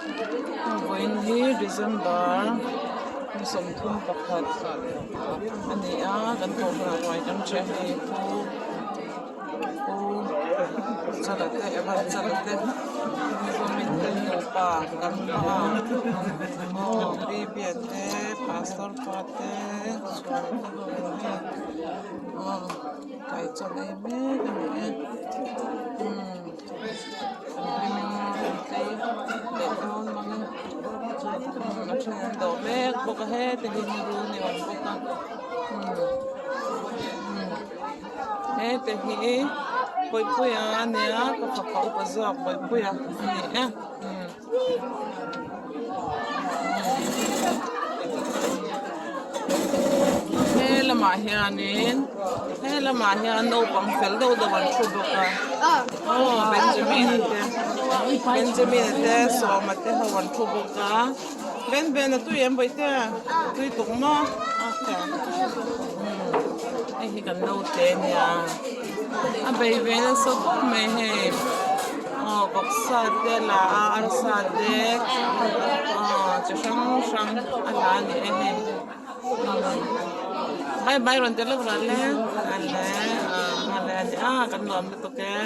Vawiin hi December ni 31 a ni a kan kohhran ruai kan ṭhiah hei pu pu Chala te Evan Chala te Mizoram te nupa kan hmang a aw Pi Bia te Pastor pa te chhuan te ho in hei aw kai chaw ei mek a ni e umm. Leh dawn mang a then an dawh mek bawk a heti hi ni rul ni awm bawk a heti hi bawihpuia a nia ka fapa upa zawk bawihpuia a ni e. He lamah hianin he lamah hian naupang fel deuh deuh an thu bawk a aw Benjamin a te Benjamin a te Sawma te ho an thu bawk a Ben Ben a tui em bawihte tui tuk maw hei hi kan naute a nia a bei ve nasa khawp mai hei aw vawksa te a la a arsa te aw chi hrang hrang a la a ni e hei bye bye rawn ti lawk rawh le a le a le a kan nuam lutuk e.